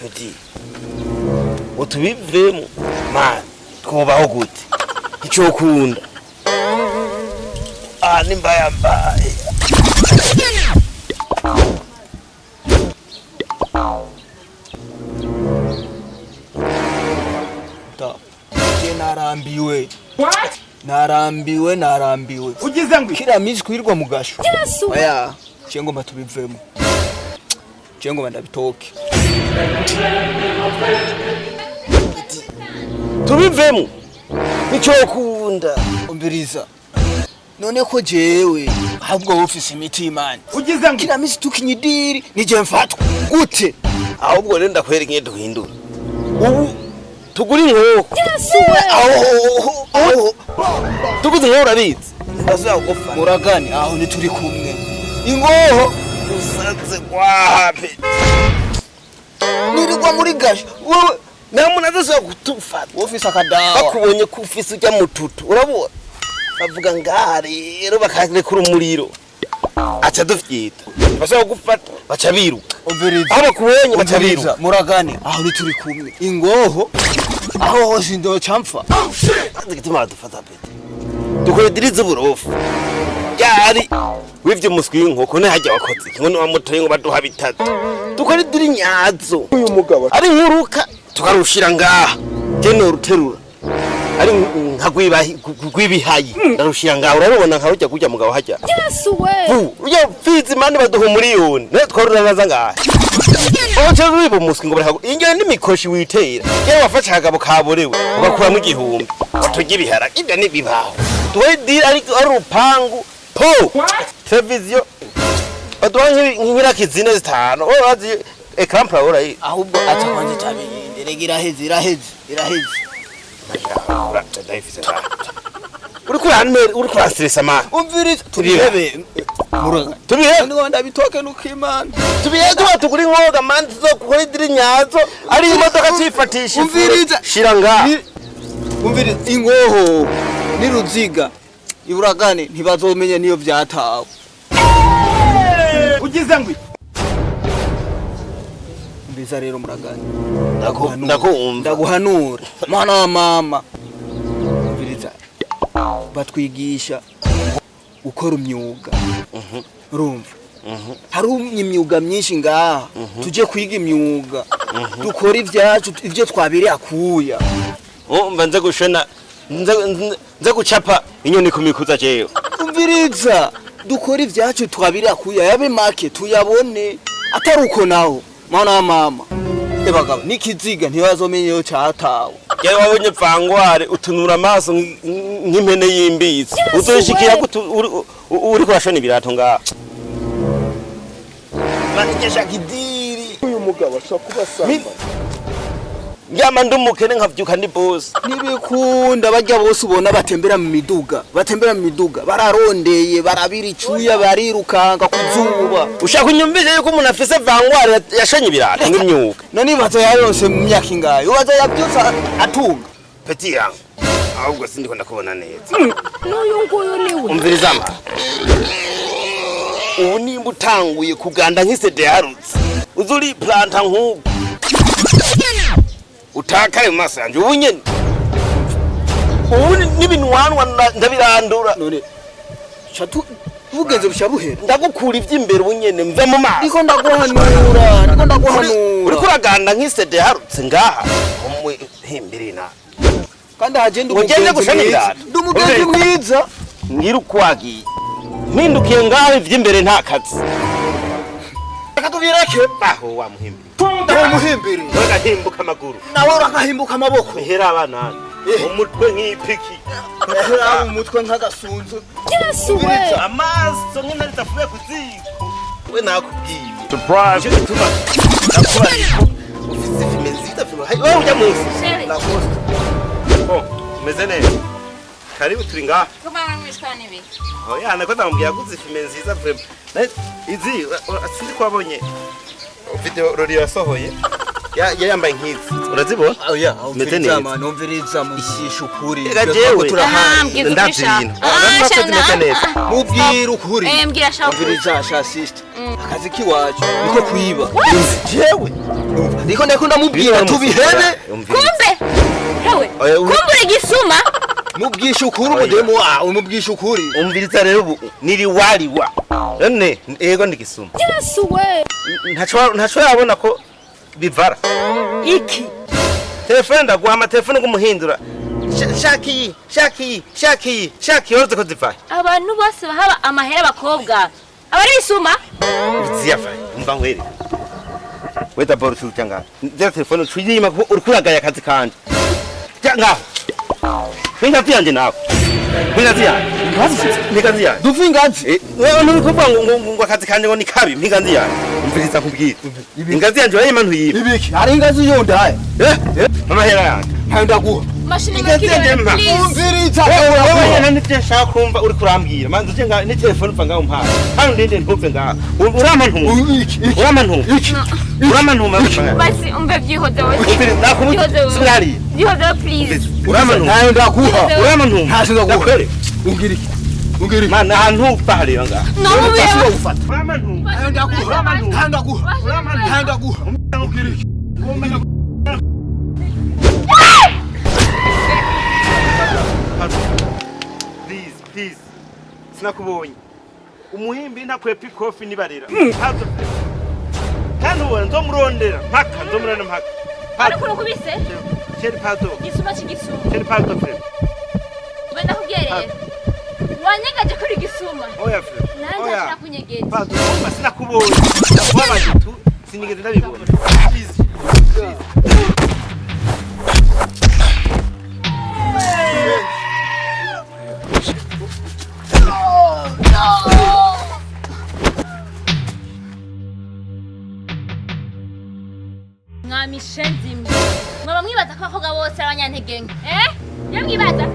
Petit, ngo tubivemo mani, twubaho gute? Icokunda ah ni mbaya mbaya. Je narambiwe, narambiwe, narambiwe. Ugize ngo Kila minsi kwirwa mu gasho. Oya, je ngomba tubivemo, je ngomba ndabitoke. Tubivemo, nicokunda. Umviriza, none ko jewe ahubwo wowe ufise imiti y'Imana. Ugize ngo Kila minsi tukinye idiri nije mfatwa gute? Ahubwo rero ndakwereka ingene duhindura. Ubu tugura inkoko. Aho aho. Tuguze inkoko, urabizi ntibazobora kugufata. Muragani, aho ntituri kumwe. Ingoho? Usanze wapi? Nirirwa muri gasho wowe. Nta muntu azosubira kutufata. Wowe ufise akadawa. Bakubonye ko ufise ujya mututu, urabona bavuga ngaha rero bakarekura umuriro, aca dufyita, bashobora kugufata baca biruka. Umviriza. Aho bakubonye baca Umviriza, biruka. muragani, aho ntituri kumwe. Ingoho aho hose ndoca mpfa. Maze igituma badufata, petit, dukora idiri z'uburofu. Ryari wivye umuswi w'inkoko ntihajya wakoze iki ngo niwamutoye ngo baduha bitatu? Dukora idiri nyazo. Uyu mugabo ari nkuruka tukarushira ngaha, je noruterura ari nka rwibihayi, ndarushira ngaha, urarubona nka rujya kurya mugabo hajya vu rujya fizi mani baduha umuriyoni nawe twaruranaza ngaha. Oca wiba umuswi ngo barahagu ingene n'imikoshi witera yewe, wafashe akagabo kaborewe ugakuramo 1000 baturya ibiharage, ibyo ntibibaho. Duhe idiri ariko ari urupangu po televiziyo baduha nk'iraki zine zitanu, wowe urazi écran plat urayi. Ahubwo aca kwanza itabiyinde rega, iraheze, iraheze, iraheze. Ndayifise ngaha. Uriko urantera, uriko uranstressa mani. Umviriza, tubihebe, muragani. Tubihebe. None ndabitoke nukimana. Tubihe, tuba tugura inkoga mani, tuzokora idiri nyazo ari imodoka tuyifatisha. Umviriza. Shira ngaha. Umviriza, ingoho niruziga iburagane ntibazomenye niyo vyatawe. Ugize ngo Umviriza rero, muragani. Ndakumva. Ndaguhanura, mwana wa mama. Umviriza, batwigisha gukora imyuga, urumva hari imyuga myinshi ngaha. Tuje kwiga imyuga, dukora ibyacu, ibyo twabiriye akuya. Umva, nze gushona, nze gucapa inyoni ku mikuza jewe. Umviriza, dukora ibyacu twabiriye akuya, yabe make tuyabone. Atari uko naho, mwana wa mama, ebagabo n'ikiziga ntibazomenye iyo catawe. Jewe wabonye vangware utunura amaso nk'impene y'imbizi, uzoshikira gute uriko urashona ibirato ngaha? Manikesha kidiri. Uyu mugabo ashobora kuba asambana. Ndyama ndi umukene nkavyuka ndi boss. Ntibikunda. Barya bose ubona batembera mu miduga, batembera mu miduga, bararondeye, barabira icuya, barirukanga ku zuba. Ushaka unyumvise yuko umuntu afise vangware yashonye ibirato nk'imyuga? None ibaza yaronse mu myaka ingahe? Ubaza yabyutse atunga? Petit yangu, ahubwo sindiko ndakubona neza. N'uyu nguyu niwe. Umviriza mpa, ubu nimba utanguye kuganda nk'isede yarutse, uza uriplanta nk'ubu, utakare mu maso yanjye ubu nyene. Ubu n'ibinwanwa ndabirandura. None shatu bugenze busha buhera. Ndagukura ivy'imbere ubu nyene, mve mu maso. Ndiko ndaguhanura, ndiko ndaguhanura. Uriko uraganda nk'isede yarutse ngaha umuhimbiri na Kandi haje ndi Ngo ngende umugenzi gushona mwiza. ibirato. Ndi umugenzi mwiza. Ngira uko wagiye mpindukiye ngaho, ivy'imbere nta kazi. Reka tubireke. Aho wa muhimbiri. Uwo muhimbiri. Uragahimbuka amaguru. Nawe uragahimbuka amaboko. Mihera abana hano umutwe nk'ipiki. Ehera umutwe nk'agasunzu. Yesu we. Amaso nk'intare zitavuye ku ziko. We nakubwiye. Surprise. Nicyo gituma nakubariye ko ufise filime nziza, filime. Hey, wowe ujya munsi. Chéri. Lacoste. Oh, umeze neza, karibu, turi ngaha. Kumana mwishwa n'ibiki? Oya, nako ndamubwira yaguze filime nziza vraiment. Izi sinzi ko wabonye video Rori yasohoye. Yambaye nk'izi urazibona. Oya, Meze umviriza neza. mani, umviriza mubwisha ukuri. Ega Ibyo jewe. twako turahaye. Mbwiza ukuri Ndavye sha. ibintu. Urabona ko Sha, zimeze neza. Mubwire ukuri. Mbwira sha ukuri. Umviriza sha sister. Akazi kiwacu niko kwiba. Jewe Niko ndako ndamubwira tubihebe. Kumbe hewe, Oya, kumbe uri gisuma. Mubwisha ukuri Oya. umudemu wawe, mubwisha ukuri. Umviriza rero ubu niriwariwa none ego ndigisuma. Yesu we. Ntaco yabona ko bivara. Iki Telefone ndaguha amatelefone ngumuhindura. Shaka iyi, shaka iyi, shaka iyi, shaka iyi, waruzi ko zivahe? Abantu bose bahaba amahera abakobwa aba ari isuma. Ziyavahe? Umva nkwereke. We daboro ucuruta ngaho zera telefone ucuyima kuko uriko uragaya akazi kanje. Ja ngaho mpingazi yanje nawe, mpingazi yanje, mpingazi yanje. Duva ingazi. Wewe nturi kuvuga ngo akazi kanje ngo ni kabi. Mpingazi yanje, umviriza nkubwire, ingazi yanje urayima ntuyima? Ibiki? Hari ingazi yondaye. Amahera yanje. Ntayo ndaguha. Mashini Ingazi yanje mpa. please. Umviriza. Wewe nyene nivyo nshaka kumva uriko urambwira. Manza uje ngaho n'itelefone uva ngaho umpaye hano ndinde ntuve ngaho. Urampa ntuma? Iki? Iki? Urampa ntuma? Iki? Urampa ntuma? Basi umve, byihoze we. Nakubwiye Byihoze we. sinariye. Byihoze we, please. Urampa ntuma? Ntayo ndaguha. Urampa ntuma? Ntacyo ndaguha. Ndakwereka. Umbwira iki? Umbwira iki? Mana ahantu upfa hariyo ngaho. No mubire. Gufata. Urampa ntuma? Ntayo ndaguha. Ntayo ndaguha. Ntayo ndaguha. Umbwira iki? Please, please, sinakubonye. Umuhimbi ntakwepa ikofi nibarira. Hazo. Kandi ubona nzomurondera mpaka, nzomurondera mpaka. Ariko urukubise. Chéri, pardon. Igisuma cy'igisuma. Chéri, pardon, frère. Ube ndakubwiye rero wanyegaje kuri gisuma. Oya, frère. Nanjye Oya. ashaka kunyegeje. Pardon, umva sinakubonye. Ndakubabaje tu, sinigeze ndabibona. Please. Please. Mwamishenzi mwe, mwaba mwibaza ko abakobwa bose ari abanyantegenke? Eh, iyo mwibaza